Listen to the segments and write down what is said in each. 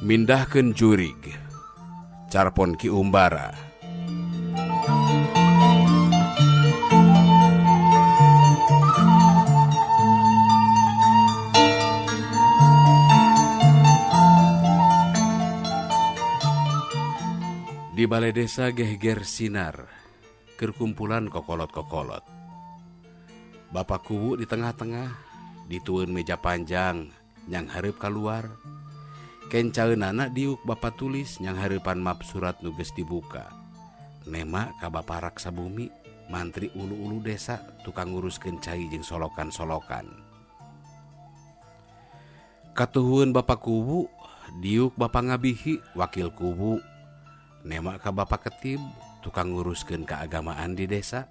Mindahkeun jurig Carpon Ki Umbara. Di balai desa Gehger Sinar keur kumpulan kokolot-kokolot. Bapak Kuwu di tengah-tengah ditueun meja panjang nyang hareup kaluar. Kencaeunana diuk Bapak Tulis nyang hareupan map surat nu geus dibuka. Nema ka Bapak Raksa Bumi, mantri ulu-ulu desa tukang nguruskeun cai jeung solokan-solokan. Katuhueun Bapak Kuwu, diuk Bapak Ngabihi, wakil Kuwu. Nema ka Bapak Ketib, tukang nguruskeun keagamaan di desa.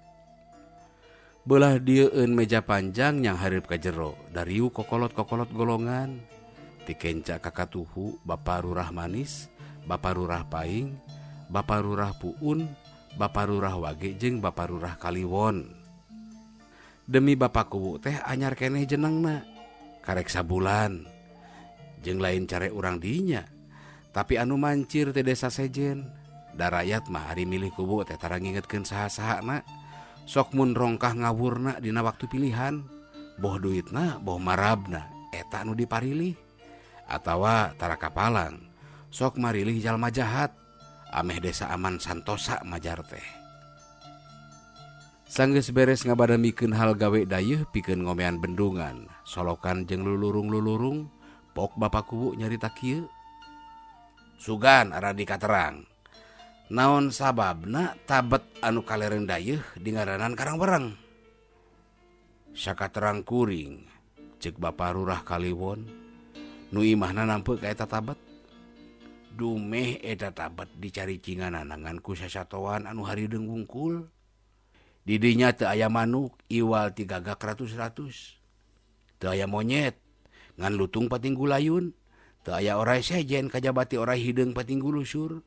Belah dieueun meja panjang nyang hareup ka jero, dariuk kokolot-kokolot golongan. Ti kenca ka katuhu Bapak Lurah Manis, Bapak Lurah Paing, Bapak Lurah Puun, Bapak Lurah Wage jeung Bapak Lurah Kaliwon. Demi Bapak Kuwu teh anyar keneh jenengna, karek sabulan. Jeung lain care urang dinya, tapi anu mancir teh desa sejen. Da rakyat mah ari milih kuwu teh tara ngingetkeun saha-sahana. Sok mun rongkah ngawurna dina waktu pilihan, boh duitna boh marabna eta nu diparilih. Atawa tara kapalang, sok marilih jalma jahat, ameh desa aman santosa majar teh. Sanggeus beres ngabadamikeun hal gawe dayeuh pikeun ngomean bendungan, solokan jeung lulurung-lulurung, pok Bapak Kuwu nyarita kieu. Sugan aradi katerang. Naon sababna tabet anu kalereng dayeuh dingaranan Karangwereng? Sakaterang kuring, ceuk Bapak Lurah Kaliwon. Nu imahna nampe ka eta tabet. Dumeh eta tabet dicaricinganana ngan ku sasatoan anu harideung wungkul. Di dinya teu aya manuk iwal ti gagak ratus-ratus. Teu aya monyet ngan lutung patinggulayun. Teu aya orai sejen kajabati orai hideung patinggulusur.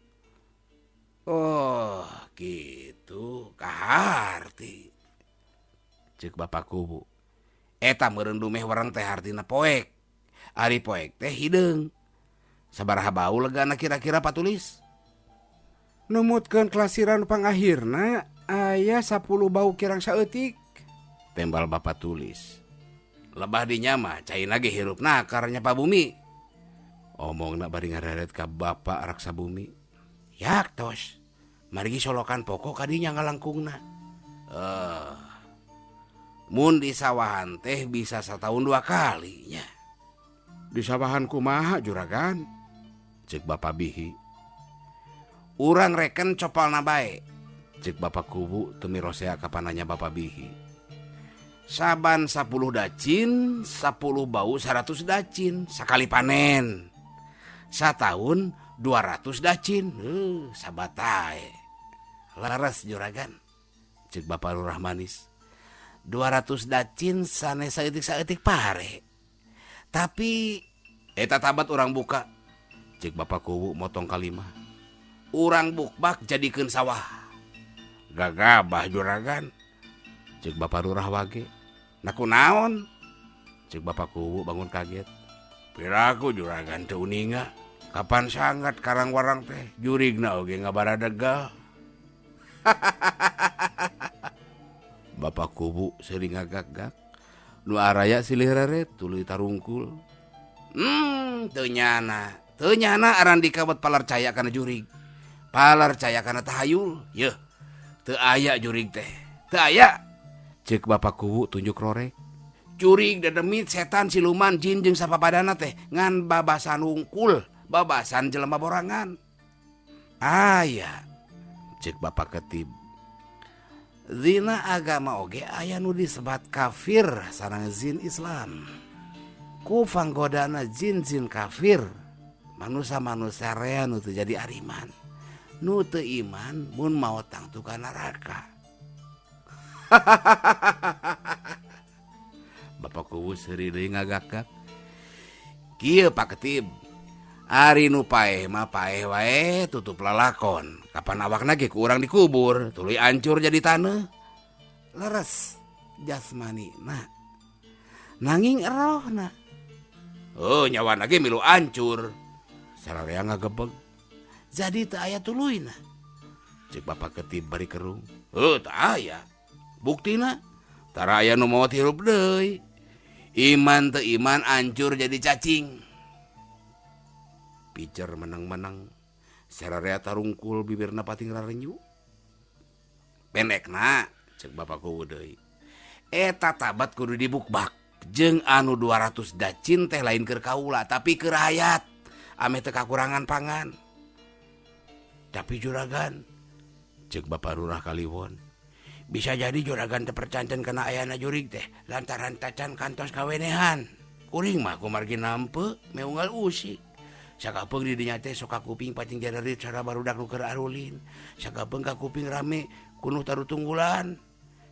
Oh, kitu kaharti. Ceuk Bapak Kuwu. Eta meureun dumeh wereng teh hartina poek. Ari poek teh hideung. Sabaraha bau legana kira-kira Patulis? Numutkeun klasiran pangakhirna aya 10 bau kirang saeutik. Tembal Bapak Tulis. Lebah dinya mah caina ge hirupna akarnya pa bumi. Omongna bari ngareret ka Bapak Raksa Bumi. Yaktos. Margi solokan pokok kadinya ngalangkungna. Mun di sawahan teh bisa satahun 2 kalinya. Di sawahan kumaha juragan? Ceuk Bapak Bihi. Urang reken copalna bae. Ceuk Bapak Kuwu teu mirosea kapananya Bapak Bihi. Saban 10 dacin, 10 bau 100 dacin, sakali panen. Satahun 200 dacin. Sabatae. Leres juragan. Ceuk Bapak Lurah Manis. 200 dacin sanes saeutik-saeutik pare. Tapi eta tabat urang buka. Ceuk Bapak Kuwu motong kalimah. Urang bukbak jadikeun sawah. Gagabah juragan. Ceuk Bapak Lurah Wage. Nah kunaon? Ceuk Bapak Kuwu bangun kaget. Piraku juragan teu uninga. Kapan sangat Karangwarang teh jurigna oge ngabaradega. Bapak Kuwu sering ngagak-gak. Nu araya silih reret tuluy tarungkul. Teu nyana. Teu nyana aran dikawat palarcaya kana jurig. Palarcaya kana tahayul. Yeuh. Teu aya jurig teh. Teu aya. Ceuk Bapak Kuwu tunjuk rorek. Jurig dedemit setan siluman jin jeung sapapadana teh ngan babasan wungkul, babasan jelema borangan. Aya. Ceuk Bapak Ketib. Dina agama oge aya nu disebat kafir sareng jin Islam. Ku panggodana jin-jin kafir, manusia-manusia rea nu teu jadi ariman. Nu teu iman mun maot tangtu ka neraka. Bapak Kuwu seuri deui ngagakak. Kieu Pak Ketib. Ari nu paeh mah paeh wae tutup lalakon. Kapan awakna ge ku urang dikubur, tuluy ancur jadi taneuh. Leres jasmanina. Nanging erohna. Oh, nyawana ge milu ancur. Sararea ngagebeg. Jadi teu aya tuluyna. Cek Bapak Ketib bari kerung. Heuh, teu aya. Buktina tara aya nu maot hirup deui. Iman teu iman ancur jadi cacing. Pijer menang-menang. Sararea tarungkul bibirna pating rarenyu. Pendekna cek Bapak Kuwu deui. Eta tabat kudu dibukbak. Jeung anu 200 dacin teh lain keur kaula tapi keur hayat. Ameh teu kakurangan pangan. Tapi juragan cek Bapak Lurah Kaliwon. Bisa jadi juragan teu percanten kana ayana jurig teh lantaran tacan kantos kawenehan. Kuring mah kumargi nampe meunggal usik. Sakapeung di dinya teh sok kakuping pating jarerit sora barudak nu keur arulin. Sakapeung kakuping rame kunuh tarutunggulan.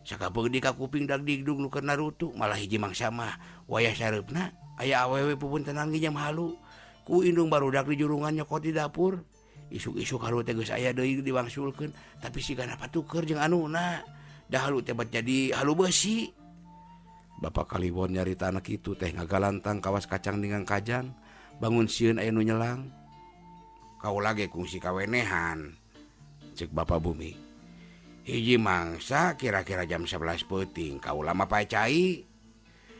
Sakapeung di kakuping dagdigdug nu keur narutu malah hiji mangsa mah wayah sareupna aya awewe pupuntenan nginjem halu. Ku indung barudak di jurungan nyokot di dapur. Isuk-isuk halu teh geus aya deui diwangsulkeun tapi sigana patuker jeung anuna. Dah halu teh bat jadi halu besi. Bapak Kaliwon nyarita anak itu teh ngagalantang kawas kacang ningang kajang. Bangun sieun aya nu nyelang. Kaula ge kungsi kawenehan. Cek Bapak Bumi. Hiji mangsa kira-kira jam 11 peuting kaula mah pae cai.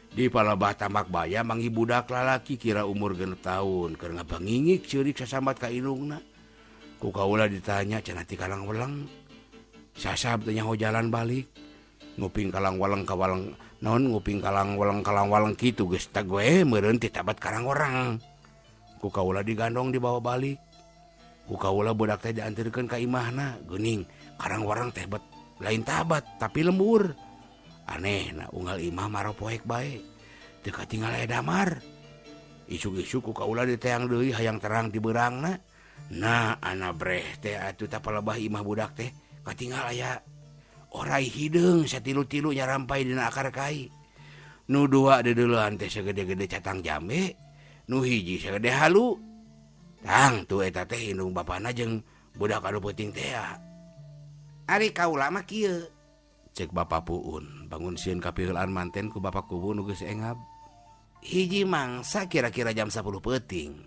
Di palebah tambak baya manggih budak lalaki kira umur 6 tahun keur ngabangingik ceurik sasambat ka indungna. Ku kaula ditanya cenah ti kalang weleng. Sasab teh nyaho jalan balik. Nguping kalang weleng ka waleng naon nguping kalang weleng kalang waleng kitu geus teh gue meureun ti tabat karang orang. Ku kaula digandong dibawa balik. Ku kaula budak teh dianterkeun ka imahna geuning karang warang teh bet lain tabat tapi lembur. Aneh na unggal imah maropoek bae. Teu katinggal aya damar. Isuk-isuk ku kaula diteang deui hayang terang ti beurangna. Nah ana breh teh atuh tapalebah imah budak teh katinggal aya orai hideung satilu-tilu nyarampai dina akar kai. Nu dua deudeuleun teh sagede-gede catang jambe, nu hiji sagede halu. Tang tuh eta teh indung bapana jeung budak anu peuting teh. Ari kaula mah kieu. Cek Bapak Puun bangun sieun kapiheulaan manten ku Bapak Kuwu nu geus engab. Hiji mangsa kira-kira jam 10 peuting.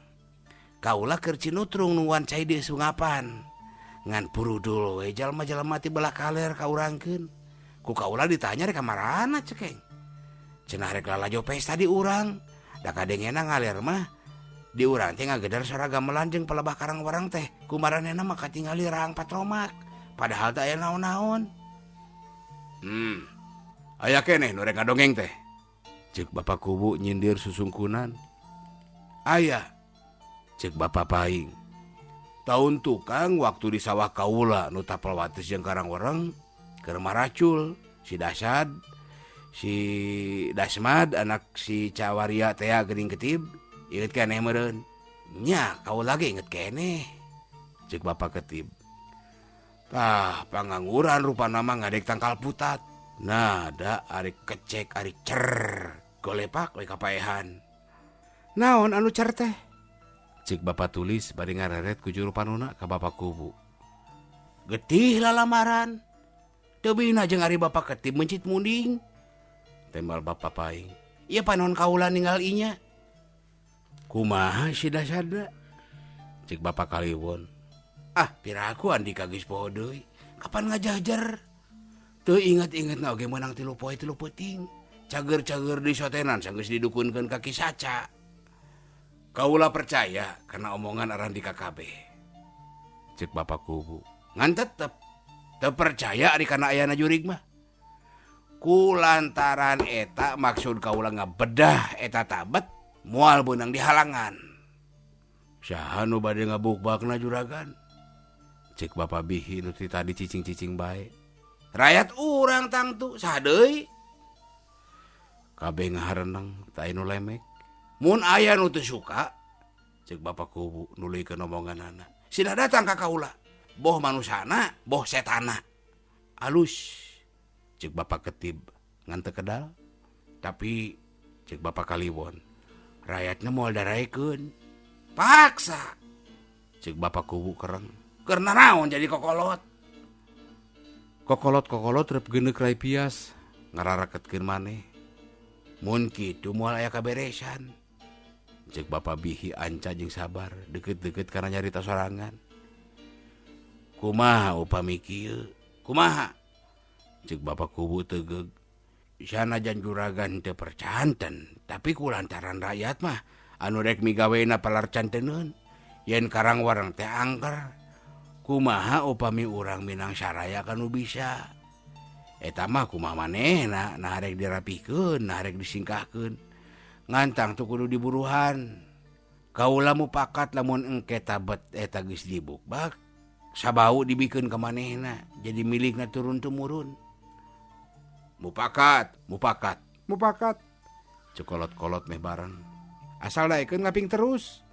Kaula keur cinutrung nungguan cai di sungapan. Ngan purudul we jalma-jalma ti belah kaler ka urangkeun. Ku kaula ditanya rek kamarana cekeng. Cenah rek lalajo pesta di urang. Da kadengena ngaler mah di urang teh ngagedar sora gamelan jeung palebah karang warang teh. Kumaranehna mah katingali raang patromak. Padahal teh aya naon-naon. Aya keneh nu rek ngadongeng teh. Cek Bapak Kuwu nyindir susungkunan. Aya. Cek Bapak Paing. Taun tukang waktu di sawah kaula nu tapal wates jeung karang wareng keur maracul si Dasad, si Dasmad anak si Cawaria teh geuning ketib inget keneh meureun. Nya kaula ge inget keneh. Cek Bapak Ketib. Tah pangangguran rupana mah ngadek tangkal putat. Nah da ari kecek ari cer golepak we kapaehan. Naon anu cer teh? Cek Bapak Tulis bari ngareret ku juru panuna ka Bapak Kuwu. Getih lalamaran. Teu bina jeung ari Bapak Ketib mencit munding. Tembal Bapak Paing. Ieu panon kaula ninggal inya. Kumaha si Dasada? Cek Bapak Kaliwon. Ah, piraku Andika geus poho deui. Kapan ngajajar? Teu inget-ingetna oge meunang 3 poe 3 peuting. Cager-cager di sotenan sanggeus didukunkeun ka Ki Saca. Kaula percaya karena omongan Arandika kabeh. Cek Bapak Kuwu. Ngan tetep teu percaya ari kana ayana jurig mah. Ku lantaran eta maksud kaula ngabedah eta tabet moal beunang dihalangan. Saha nu bade ngabukbakna juragan? Cek Bapak Bihi nu ti tadi cicing-cicing bae. Rakyat urang tangtu saha deui? Kabeh ngahareneng teu aya nu lemek. Mun aya nu teu suka, cek Bapak Kuwu nuluykeun omonganana. Sina datang ka kaula, boh manusana, boh setana. Alus, cek Bapak Ketib ngan teu kedal. Tapi cek Bapak Kaliwon, rakyatna moal daraekeun. Paksa, cek Bapak Kuwu kereng. Keur naraon jadi kokolot? Kokolot-kokolot rep geuneuk rai pias, ngararaketkeun maneh. Mun kitu moal aya kaberesan. Cek Bapak Bihi anca jeung sabar deket-deket karena nyarita sorangan. Kumaha upami kieu? Kumaha? Cek Bapak Kubu tegeg. Sanajan juragan teu percanten, tapi ku lantaran rakyat mah anu rek migawena palarcanteneun. Yen Karangwareng teh angker. Kumaha upami urang Minang saraya kanu bisa? Eta mah kumaha manehna, nah rek dirapihkeun, nah rek disingkahkeun. Ngantang tuh kudu diburuhan. Kaula mupakat lamun engke tabet eta geus dibukbak, sabau dibikeun ka manehna, jadi milikna turun temurun. Mupakat, mupakat, mupakat. Cekolot-kolot meh bareng. Asal daekeun ngaping terus.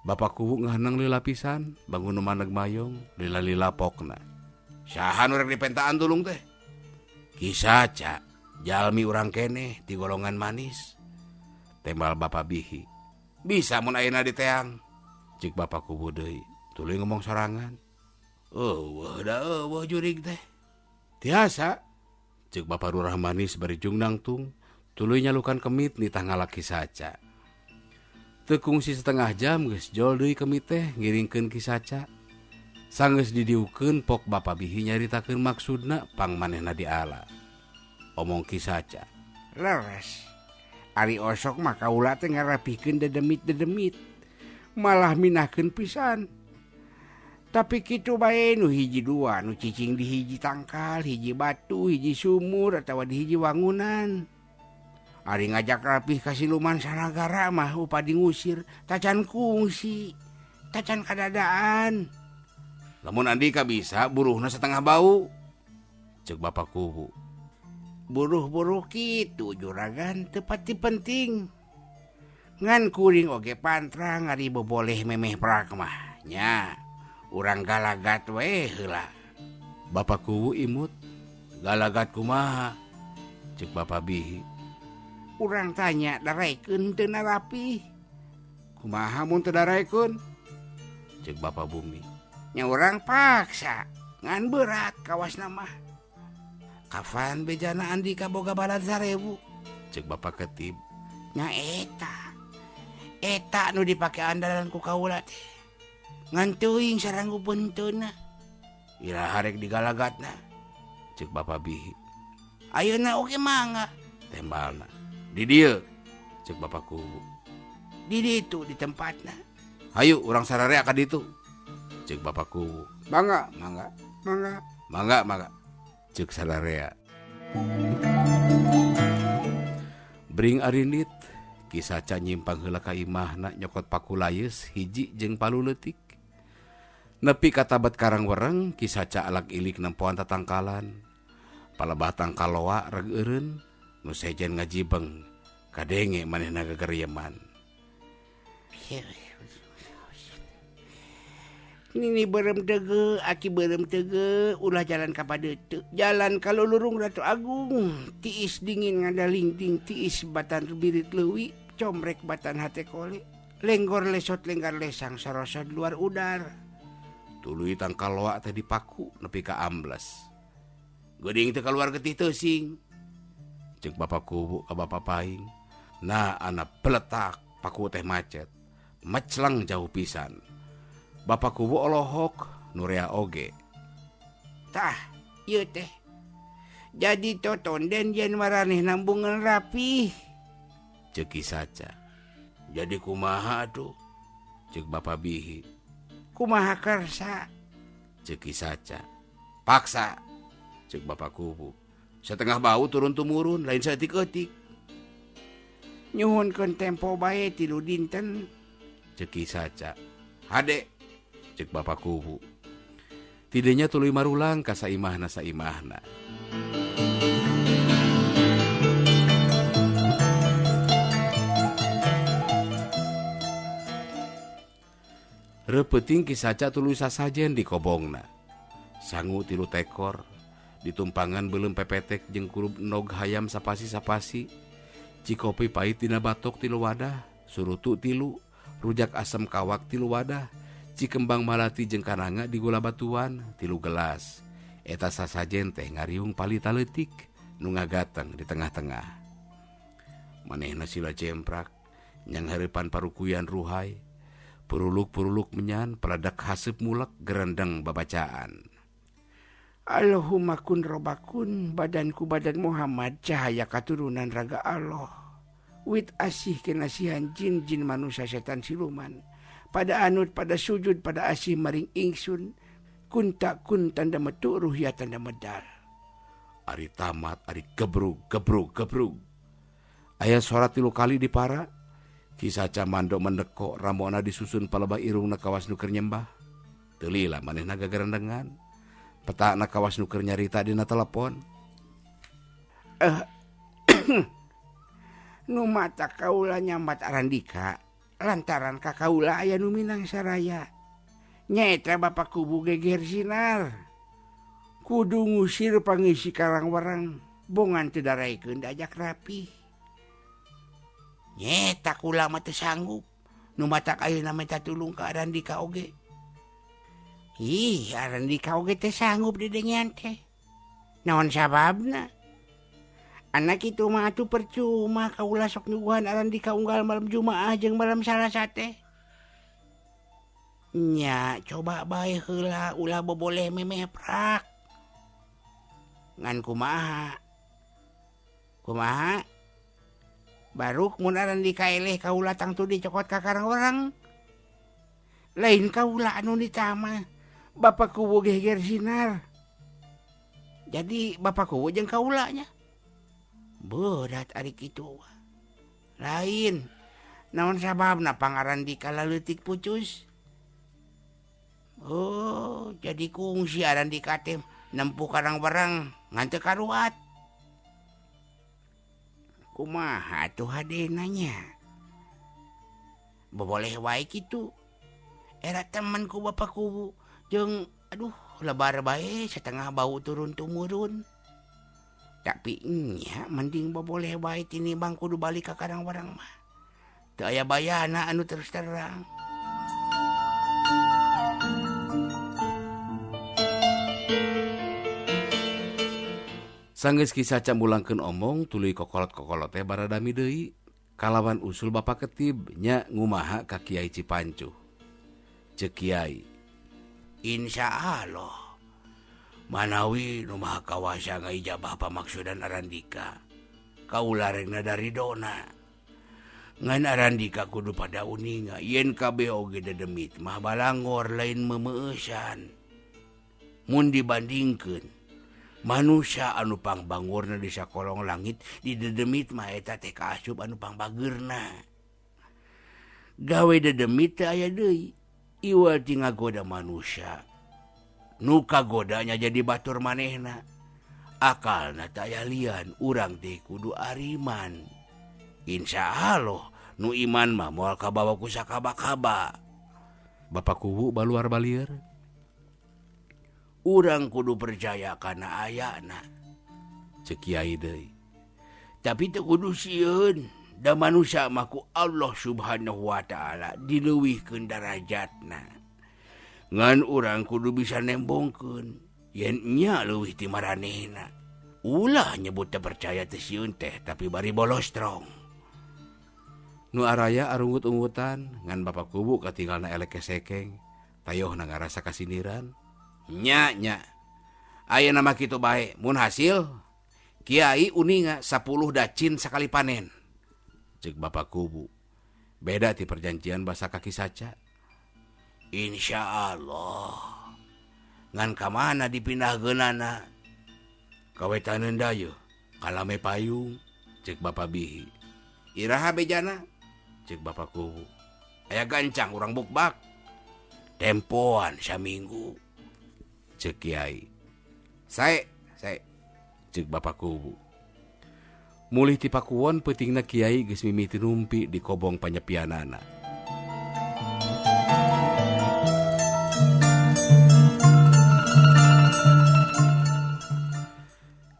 Bapak Kubu ngahanang lila pisan, bangun nu maneg mayong, lila-lila pokna. Saha nu rek dipentaan tulung teh? Kisaca. Jalmi urang keneh ti golongan manis. Tembal Bapak Bihi. Bisa mun ayeuna diteang. Cik Bapak Kubu deui, tuluy ngomong sorangan. Eueuh da eueuh jurig teh. Tiasa. Cek Bapak Lurah Manis bari jungnangtung, tuluy nyalukan kemit nitah ngalaki Saca. Teu kungsi setengah jam geus jol deui kemit teh ngiringkeun Ki Saca. Sanggeus didiukeun pok Bapak Bihi nyaritakeun maksudna pang manehna diala. Omong Ki Saca. Leres. Ari osok mah kaula teh ngarapihkeun dedemit-dedemit. Malah minahkeun pisan. Tapi kitu bae nu hiji dua nu cicing di hiji tangkal, hiji batu, hiji sumur atawa di hiji wangunan. Ari ngajak rapih ka siluman sanagara mah upadi ngusir, tacan kungsi, tacan kadadaan. Lamun Andika bisa buruhna setengah bau. Cek Bapak Kubu. Buruh-buruh kitu juragan teu pati penting. Ngan kuring oge pantrang ari boboleh memeh prak mah. Nya, urang galagat we heula. Bapak Kubu imut. Galagat kumaha? Cek Bapak Bihi. Urang tanya daraekeun teu narapih. Kumaha mun teu daraekeun? Cek Bapak Bumi. Nya urang paksa, ngan berat kawasna mah. Kapan bejana Andika boga balad 1000? Cek Bapak Ketib. Nya eta. Eta nu dipake andalan ku kaula teh. Ngan teuing saranggu benteuna. Iraha rek digalagatna? Cek Bapak Bihi. Ayeuna oge mangga. Tembalna. Di dieu. Cek Bapak Kubu. Di ditu di tempatna. Hayu urang sararea ka ditu. Cek Bapak Kubu. Mangga, mangga, mangga. Mangga, mangga. Cek sararea. Bring arinit Ki Saca nyimpang heula ka imahna nyokot paku layeus hiji jeung palu leutik. Nepi ka tabat Karangwereng Ki Saca alak ilik nempoan tatangkalan. Palebah tangkal loa reg eureun nu sejen ngajibeng kadenge manehna gagerieman. Nini berem tege, aki berem tege, ulah jalan ka padeuteu, jalan ka lulurung Ratu Agung, tiis dingin ngadalingting, tiis batan birit leuwi, comrek batan hate kole, lenggor lesot lenggar lesang sarosod luar udar. Tuluy tangkal loa teh dipaku nepi ka ambles. Geuning teu kaluar getih teuing. Ceuk Bapak Kubu ka Bapak Paing. Nah ana peletak paku teh macet, meclang jauh pisan. Bapak Kubu olohok nurea oge. Tah, ieu teh. Jadi totonden yen maraneh nambungan rapih. Ceuk Ki Saca. Jadi kumaha atuh? Ceuk Bapak Bihi. Kumaha kersa? Ceuk Ki Saca. Paksa. Ceuk Bapak Kubu. Setengah bau turun tumurun lain saeutik-eutik. Nyuhunkeun tempo bae 3 dinten. Ceuk Ki Saca. Hade. Cek Bapak Kubu. Tidenya tuluy marulang ka saimahna saimahna. Reupeting Ki Saca tuluy sasajen di kobongna. Sangu 3 tekor, ditumpangan beuleum pepetek jeung kurub nog hayam sapasi-sapasi. Cikopi pait dina batok 3 wadah, surutu 3, rujak asem kawak 3 wadah. Cikembang malati jeung kananga di gula batuan 3 gelas. Eta sasajen teh ngariung palita leutik nu ngagateng di tengah-tengah. Manehna sila jemprak, Nyanghareupan parukuyan ruhai. Puruluk-puruluk menyan peledak haseup mulek gerendeng babacaan. Allahumma kun robakun badanku badan Muhammad cahaya katurunan raga Allah. Wit asih kenasihan jin-jin manusia setan siluman. Pada anut pada sujud pada asih maring ingsun. Kun tak kun tanda metu ruhya tanda medal. Ari tamat ari gebrug gebrug gebrug. Aya suara 3 kali di para. Ki Saca mando mendeko ramona disusun palebah irungna kawas nu keur nyembah. Teu lila manehna gagarendengan. Petakna kawas nu keur nyarita dina telepon. Nu mata kaula nyambat Arandika lantaran ka kaula aya nu Minang saraya. Nyaeta Bapak Kubu geger sinar. Kudu ngusir pangisi Karangwareng bongan teu daraekeun diajak rapi. Nyeta kula mah teu sanggup. Nu matak ayeuna minta tulung ka Arandika oge. Ih, Arandika oge teu sanggup didengean teh. Naon sababna? Anak itu mah atuh percuma kaula sok nyuguhan Arandika unggal malam Jumaah jeung malam Salasa teh. Nya, coba bae heula ulah boboleh memeh prak. Ngan kumaha? Kumaha? Baruk mun Arandika eleh kaula tangtu dicokot ka Karangwareng. Lain kaula anu ditama. Bapak Kubu geger sinar. Jadi Bapak Kubu jeung kaulanya. Berat ari kitu. Lain. Naon sababna pangarandika laleutik pucus? Oh, jadi kungsi Arandika teh nempuh Karangwareng ngan teu karuat. Kumaha atuh hadena nya? Boboleh wae kitu. Era teman ku Bapak Kubu jeung aduh lebar bae setengah bau turun tumurun. Tapi nya mending boboleh wae tinimbang kudu balik ka Karangwareng mah. Teu aya bayana anu terus terang. Sanggeus Ki Saca mulangkeun omong tuluy kokolot-kokolot teh baradami deui kalawan usul Bapak Ketib nya ngumaha ka Kiai Cipancuh. Ceuk Kiai, Insya Allah manawi nu Maha Kawasa ngaijabah pamaksudan Arandika. Kaula rengna dari dona. Ngan Arandika kudu pada uninga yen kabeh oge dedemit mah balangor lain meumeusan. Mun dibandingkeun manusia anu pangbangorna di sakolong langit di dedemit mah eta teh kaasup anu pangbageurna. Gawe dedemit teh aya deui iwal ti ngagoda manusia. Nu kagodanya jadi batur manehna. Akalna teh aya lian urang teh kudu ariman. Insya Allah nu iman mah moal kabawa ku sakaba-kaba. Bapak Kubu baluar balieur. Urang kudu percaya kana ayana. Ceuk Kiai deui. Tapi teu kudu sieun, da manusia mah ku Allah Subhanahu wa taala dileuwihkeun darajatna. Ngan urang kudu bisa nembongkeun yen nya leuwih ti maranehna. Ulah nyebut teu percaya teu sieun teh tapi bari bolostrong. Nu araya arungut-ungutan ngan Bapak Kubu katinggalna elek kesekeng, tayohna ngarasa kasindiran. Nya nya. Ayeuna mah kitu bae, mun hasil Kiai uninga 10 dacin sakali panen. Ceuk Bapak Kubu. Beda ti perjanjian basa ka Ki Saca. Insya Allah. Ngan ka mana dipindahkeunana? Kawetaneun dayeuh, kalame payung, ceuk Bapak Bihi. Iraha bejana? Ceuk Bapak Kubu. Aya gancang urang bukbak. Tempoan saminggu. Ceuk Kiai. Sae, sae. Ceuk Bapak Kubu. Mulih ti Pakuwon peutingna Kiai geus mimiti numpi di kobong panyepianana.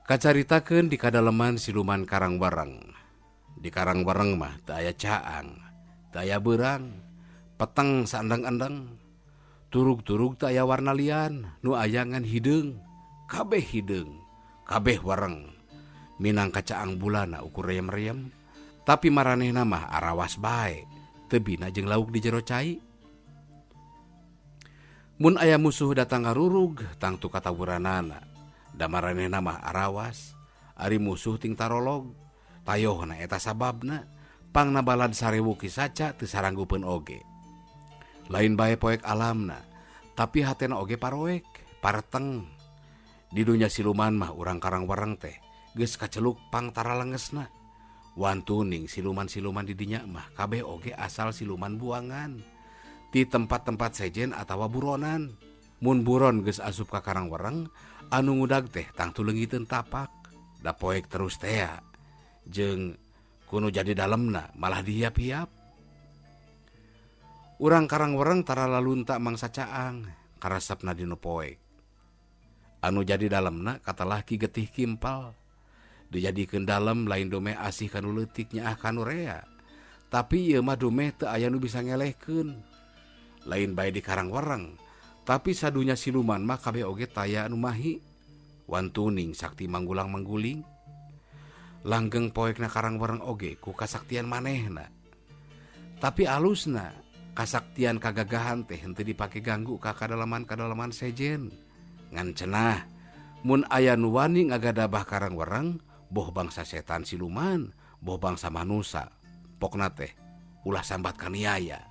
Kacaritakeun di kadaleman siluman Karangwareng. Di Karangwareng mah teu aya caang, teu aya beurang, peteng saendeng-endeng. Turug-turug teu aya warna lian, nu aya ngan hideung, kabeh hideung, kabeh wareng. Minangka caang bulana ukur reyem-reyem, Tapi maranehna mah arawas bae, teu bina jeung lauk di jero cai. Mun aya musuh datang ngarurug tangtu katawuranana. Da maranehna mah arawas, ari musuh ting tarolog. Tayohna eta sababna pangna balad sarewu Ki Saca teu saranggupeun oge. Lain bae poek alamna, tapi hatena oge paroek, pareteng. Di dunya siluman mah urang Karangwareng teh geus kaceluk pangtaralengesna. Wantuning siluman-siluman di dinya mah kabeh oge asal siluman buangan ti tempat-tempat sejen atawa buronan. Mun buron geus asup ka Karangwareng, anu ngudag teh tangtu leungiteun tapak. Da poek terus tea jeung kuno jadi dalemna malah dihiap-hiap. Urang Karangwareng tara lalunta mangsa caang karesepna dinu poek. Anu jadi dalemna katalah Ki Getih Kimpal. Dijadikeun dalem lain dumeh asih kanu leutik nyaah kanu rea. Tapi ieu mah dumeh teu aya nu bisa ngelehkeun. Lain bae di Karangwareng, tapi sadunya siluman mah kabeh oge taya anu mahi. Wantuning sakti manggulang-mangguling. Langgeng poekna Karangwareng oge ku kasaktian manehna. Tapi alusna kasaktian kagagahan teh henteu dipake ganggu ka kadalaman-kadalaman sejen. Ngan cenah mun aya nu wani ngagadabah Karangwareng, boh bangsa setan siluman, boh bangsa manusa, pokna teh ulah sambat kaniaya.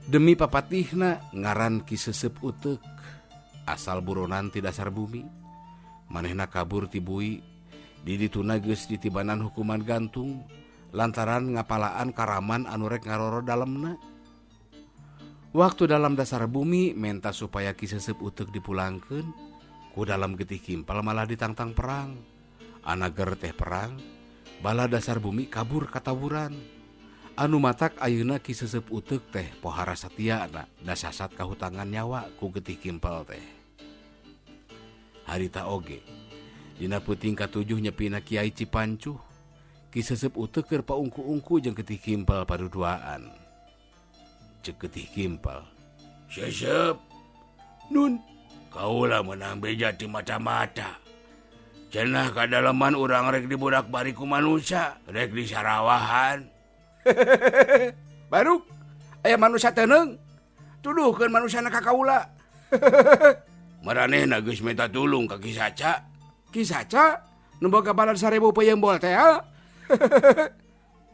Demi papatihna ngaran Ki Sesep Uteuk, asal buronan ti dasar bumi. Manehna kabur ti bui, di dituna geus ditibanan hukuman gantung lantaran ngapalaan karaman anu rek ngaroro dalemna. Waktu dalam dasar bumi menta supaya Ki Sesep Uteuk dipulangkeun, ku dalam Getih Kimpal malah ditangtang perang. Anager teh perang, bala dasar bumi kabur katawuran. Anu matak ayeuna Ki Sesep Uteuk teh pohara satiana dasasat kahutangan nyawa ku Getih Kimpal teh. Harita oge dina peuting katujuh nyepina Kiai Cipancuh, Ki Sesep Uteuk keur paungku-ungku jeung Getih Kimpal paduduaan. Cek Getih Kimpal, "Sesep, nun, kaula meunang beja ti mata-mata. Cenah kadaleman urang rek dibudak bari ku manusia, rek disarawahan." Baruk, aya manusia teuneung. Tuduhkeun manusana ka kaula. Maranehna geus minta tulung ka Ki Saca. Ki Saca nu boga balad 1000 peuyeum teh.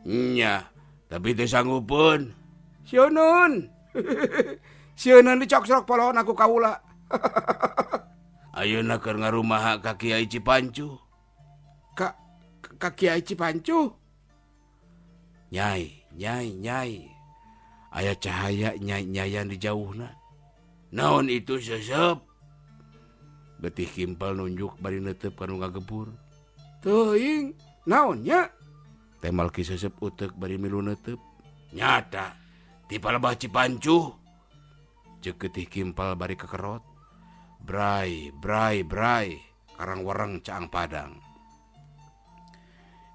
Nya, tapi teu sanggupeun. Sieun. Sieun dicoksorok polohon aku kaula. Ayeuna keur ngarumaha ka Kiai Cipancuh. Ka Kiai Cipancuh? Nyai, nyai, nyai. Aya cahaya nyai-nyayan di jauhna. Naon itu Sesep? Getih Kimpal nunjuk bari neuteup kanu ngagebur. Teuing, naon nya? Temal Ki Sesep Uteuk bari milu neuteub. Nyata ti palebah Cipancuh. Ceuk Getih Kimpal bari kekerot. Brai, brai, brai, Karangwareng caang padang.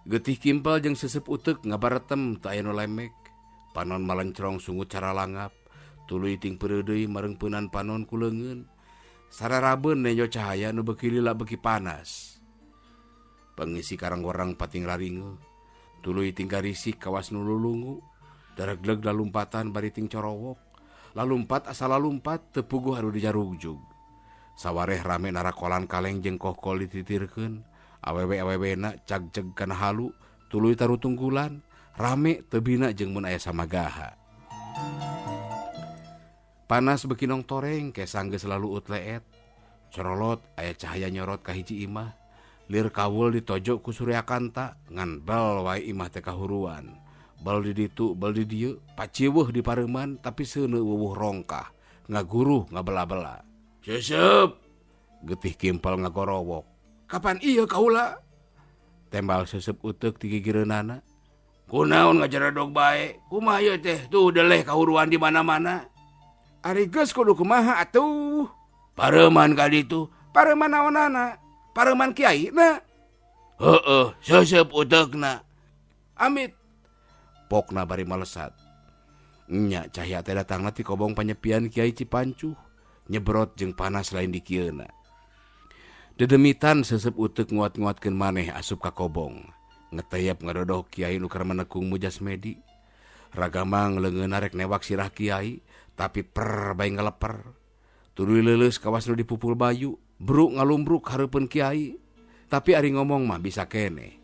Getih Kimpal jeung Sesep Uteuk ngabaretem teu aya nu lemek. Panon malencrong sungut cara langap, tuluy ting peureudeuy mareungpeunan panon ku leungeun. Sararabeun nenjo cahaya nu beuki lila beuki panas. Pangisi Karangwareng pating raringeuh, tuluy ting garisik kawas nu lulungu. Daregleg lalumpatan bari ting corowok. Lalumpat asa lalumpat teu puguh anu dijarugjug. Sawareh rame narakolan kaleng jeung kohkol dititirkeun. Awewe-awewena cagceg kana halu tuluy tarutunggulan. Rame teu bina jeung mun aya samagaha. Panas beuki nongtoreng kesang geus laluut leet. Corolot aya cahaya nyorot ka hiji imah. Lir kawul ditojok ku Suryakanta ngan bel wae imah teh kahuruan. Bel di ditu, bel di dieu, paciweuh di pareuman tapi seuneu wuwuh rongkah, ngaguruh ngabela-bela. Sesep, Getih Kimpal ngagorowok. Kapan ieu kaula? Tembal Sesep Uteuk ti gigireunana. Kunaon ngajaradog bae? Kumaha ieu teh? Tuh deleh kahuruan di mana-mana. Ari geus kudu kumaha atuh? Pareuman ka ditu. Pareuman naonana? Pareuman kiai na? Heueuh, Sesep Uteukna. Amit. Pokna bari malesat. Nya cahaya teh datangna ti kobong panyepian Kiai Cipancuh. Nyebrot jeung panas lain dikieuna. Dedemitan sesep utek nguat-nguatkeun maneh asup ka kobong. Ngeteyap ngadodoh kiai nu keur menekung mujasmedi. Ragamang leungeunna rek newak sirah kiai, tapi per bae ngaleper. Tuluy leuleus kawas nu dipupul Bayu, bruk ngalumbruk hareupeun kiai. Tapi ari ngomong mah bisa keneh.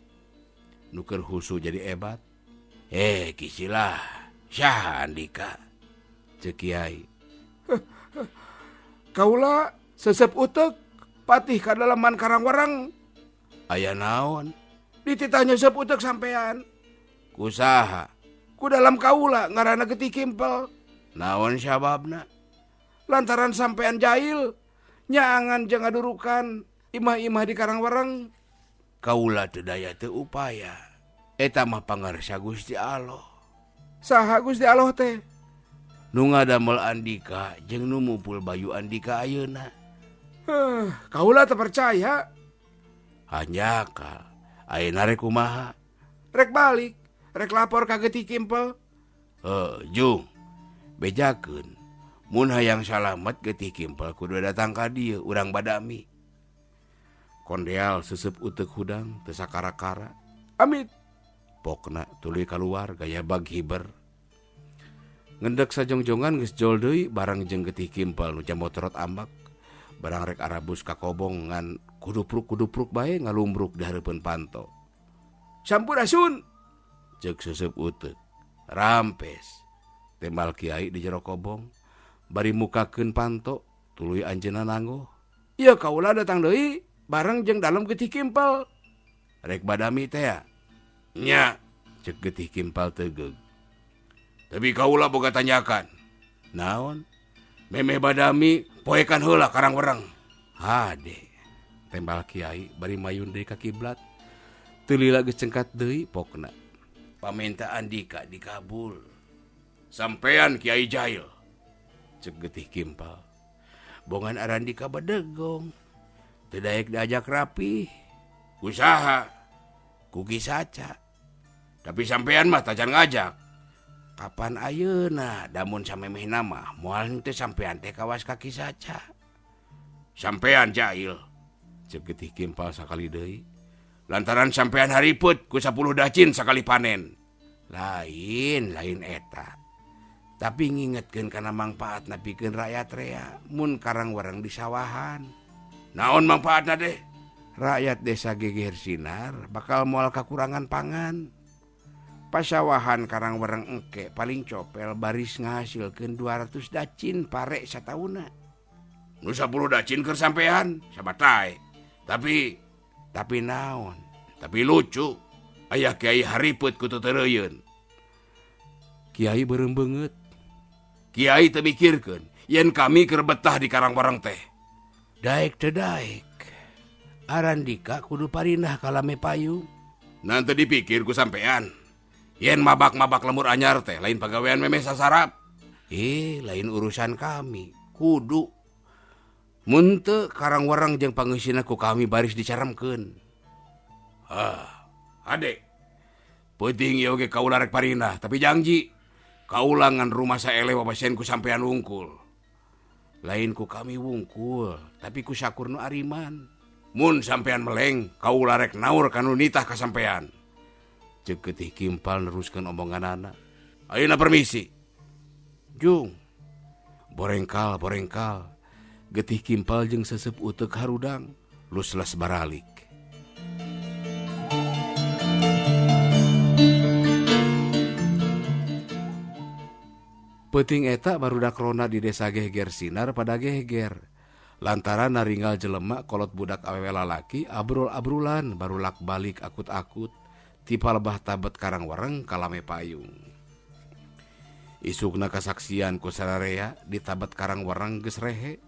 Nu keur husu jadi ebat. Kisilah, saha Andika? Ceuk kiai. Kaula sesep utek patih ka dalaman Karangwareng. Aya naon? Dititah nyesep utek sampean. Ku saha? Ku dalam kaula ngaranna Getih Kimpel. Naon sababna? Lantaran sampean jahil, nyaangan jeung ngadurukan imah-imah di Karangwareng. Kaula teu daya teu upaya. Eta mah pangarsa Gusti Allah. Saha Gusti Allah teh? Nu ngadamel Andika jeung nu mupul Bayu Andika ayeuna. Kaula teu percaya. Hanjakal. Ayeuna rek kumaha? Rek balik, rek lapor ka Getih Kimpel. Heuh, Jung. Bejakeun. Mun hayang salamet Getih Kimpel kudu datang ka dieu urang badami. Kondeal sesep utek hudang teu sakara-kara. Amit. Pokna tuluy kaluar gaya bag hiber. Ngendek sajongjongan geus jol deui bareng jeung Getih Kimpel nu jamotrot ambak. Barang rek arabus ka kobong ngan kudupruk-kudupruk bae ngalumbruk di hareupeun panto. Sampurasun, ceuk sesep utek. Rampes. Tembal kiai di jero kobong bari mukakeun panto tuluy anjeunna nanggoh. Ieu kaula datang deui bareng jeung dalem Getih Kimpel. Rek badami teh ya? Nya, ceuk Getih Kimpel tegeug. Tapi kaula boga tanyakan. Naon? Memeh badami poekan heula Karangwareng. Hade. Tembal kiai bari mayun deui ka kiblat. Teu lila geus cengkat deui pokna. Pamenta Andika dikabul. Sampean Kiai Jahil. Ceuk Getih Kimpel. Bongan Arandika bedegong. Teu daek diajak rapi. Usaha. Ku Ki Saca. Tapi sampean mah tacan ngajak. Kapan ayeuna damun samemehna mah moal henteu sampean teh kawas ka Ki Saca. Sampean jahil. Ceuk Getih Kimpal sakali deui. Lantaran sampean hariput ku 10 dacin sakali panen. Lain, lain eta. Tapi ngingetkeun kana mangpaatna pikeun rakyat rea mun Karangwareng di sawahan. Naon mangpaatna deh? Rakyat desa Geger Sinar bakal moal kakurangan pangan. Pasawahan Karangwareng engke paling copel baris ngahasilkeun 200 dacin pare satauna. Nu 10 dacin keur sampean sabatai. Tapi naon? Tapi lucu. Aya kiai hariput ku teu. Kiai beureum beungeut. Kiai teu mikirkeun yen kami keur betah di Karangwareng teh. Daek teu daek. Arandika kudu parinah ka lame payung. Nanti dipikir ku sampean. Yen mabak-mabak lemur anyar teh lain pagawean memeh sasarap. Lain urusan kami. Kudu. Mun teu Karangwareng jeung pangeusina ku kami baris dicaremkeun. Ade. Peuting ieu ge kaula rek parinah, tapi janji kaula ngan rumah saeleh wawasen ku sampean wungkul. Lain ku kami wungkul, tapi ku sakur nu ariman. Mun sampean meleng, kaula rek naur kanu nitah ka sampean. Ceuk Getih Kimpal neruskeun omonganana. Ayeuna permisi. Jung. Borengkal, borengkal. Getih Kimpal jeung sesep utek harudang, luslas baralik. Peuting eta barudak rona di desa Geger Sinar pada geger. Lantaran naringgal jelema kolot budak awewe lalaki abrul-abrulan barulak balik akut-akut. Tipa lebah tabet Karangwareng kalame payung. Isukna kasaksian ku sararea di tabet Karangwareng geus rehe.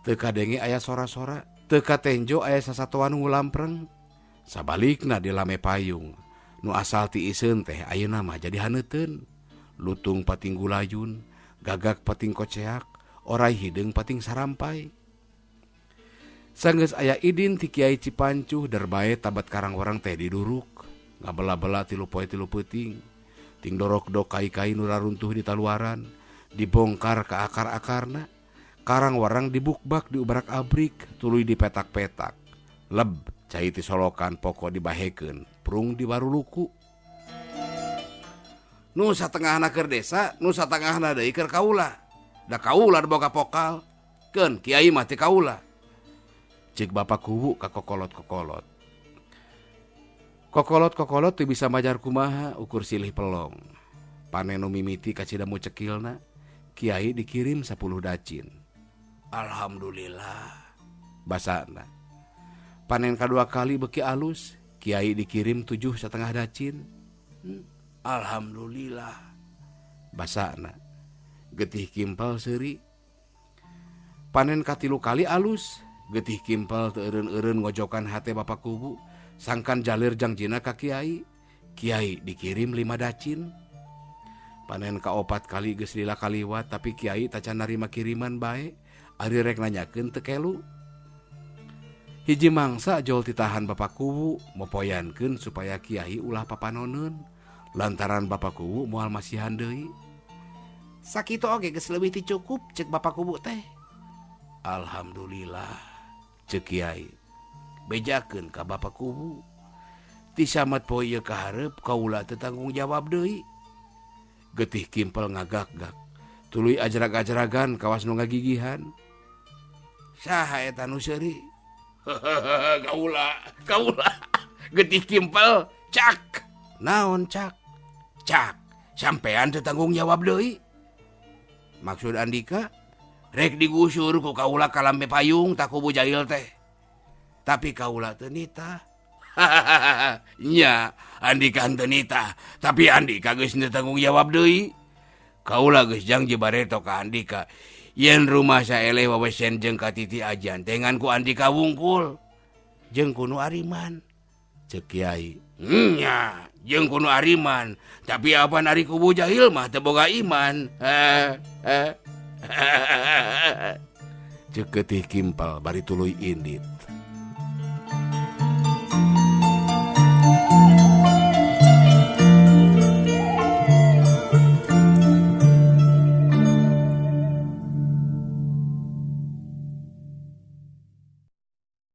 Teu kadenge aya sora-sora, teu katenjo aya sasatoan ngulampreng. Sabalikna di lame payung, nu asal ti iseun teh ayeuna mah jadi haneuteun. Lutung pating gulayun, gagak pating koceak, orai hideung pating sarampai. Sanggeus aya idin ti Kiai Cipancuh derbae tabat Karangwareng teh diduruk. Ngabela-bela tilu poe tilu peuting. Ting dorok-dok kai-kai nu raruntuh di taluaran, dibongkar ka akar-akarna. Karangwareng dibukbak diubrak-abrik, tuluy dipetak-petak. Leb cai ti solokan pokok dibahekeun, prung di baruluku. Nu satengahna keur desa, nu satengahna deui keur kaula. Da kaula boga pokal. Keun kiai mah ti kaula. Cik Bapak Kuwu ka kokolot-kokolot. Kokolot-kokolot teu bisa majar kumaha ukur silih pelong. Panen nu mimiti kacida mucekilna, kiai dikirim 10 dacin. Alhamdulillah basana. Panen kadua kali beki alus, kiai dikirim 7,5 dacin. Alhamdulillah basana. Getih kimpal seuri. Panen katilu kali alus, getih kimpal teu eureun-eureun ngojokan hate Bapak Kuwu, sangkan jalir jangjina ka kiai. Kiai dikirim 5 dacin. Panen kaopat kali geus lila kaliwat, tapi kiai tacan narima kiriman bae, ari rek nanyakeun teu kelu. Hiji mangsa jol titahan Bapak Kuwu mopoyankeun supaya kiai ulah papanoneun lantaran Bapak Kuwu moal masihan deui. Sakitu oge geus leuwih ti cukup cek Bapak Kuwu teh. Alhamdulillah cek kiai. Bejakeun ka Bapak Kuwu. Ti samet poe ieu ka hareup kaula teu tanggung jawab deui. Getih kimpel ngagak-gak. Tuluy ajrag-ajragan kawas nu ngagigihan. Saha eta nu seuri? Kaula, kaula. Getih kimpel, cak. Naon cak? Cak, sampean teu tanggung jawab deui. Maksud Andika, rek digusur ku kaula ka lambe payung tak kubu jahil teh. Tapi kaula teu nitah. Nya, Andika teu nitah, tapi Andika geus teu tanggung jawab deui. Kaula geus janji bareto ka Andika. Yen rumah saeleh wawesen jeung katiti ajan dengan ku Andika wungkul jeung ku nu Ariman. Ceuk kiai. Nya, jeung ku nu Ariman, tapi apan ari kubu jahil mah teu boga iman. Ceuk getih kimpal bari tuluy indit.